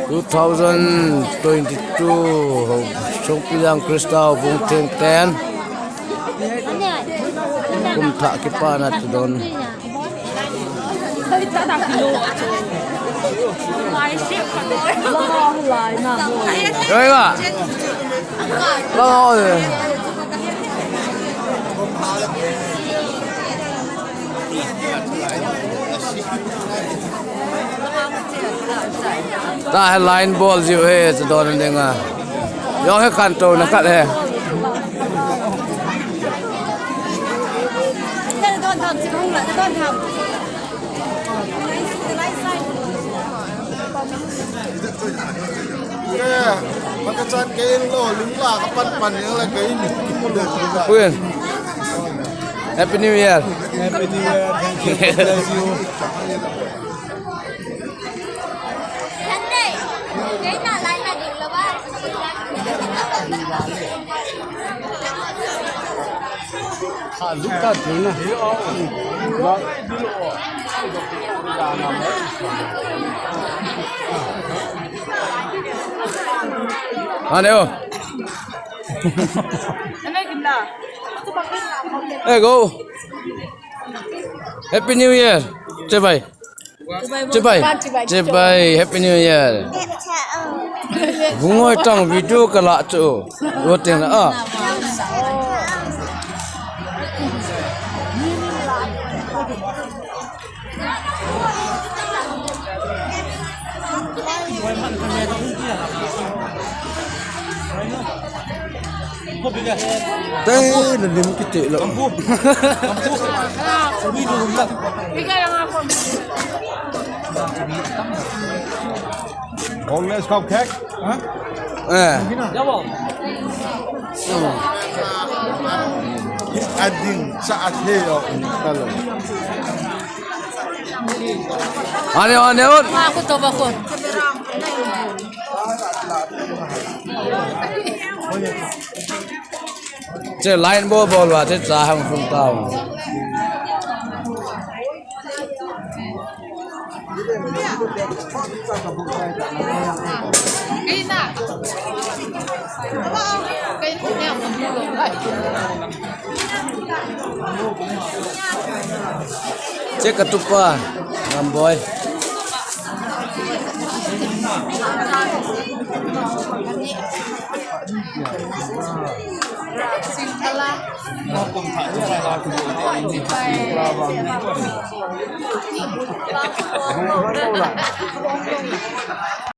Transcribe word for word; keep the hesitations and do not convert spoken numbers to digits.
Two thousand twenty-two, Songpijang Christa Houbung Theng ten. Kum thah kipana chu don. Roi ga. Ba ga. Ta he line bol jiu he, chu don ding a. Jong he khantou na khat he. Kaya, makachan kain lo, limla kapan pan yang la kain. Uyen. Happy New Year. Happy New Year. Thank you. God bless you. Ane o. Hey, go. Happy New Year. Chibai. Chibai. Chibai. Chibai. Happy New Year. Bungoi tang video kala chu. Wo teng la a. Te na lim kiti lo. Boneless cupcake. Eh. Ading sa athe yo. Hello. Ane, ane, on. Aku to ba ko. Che line bol bol va, che cha hang phun tao. Che katupa, Ngamboi.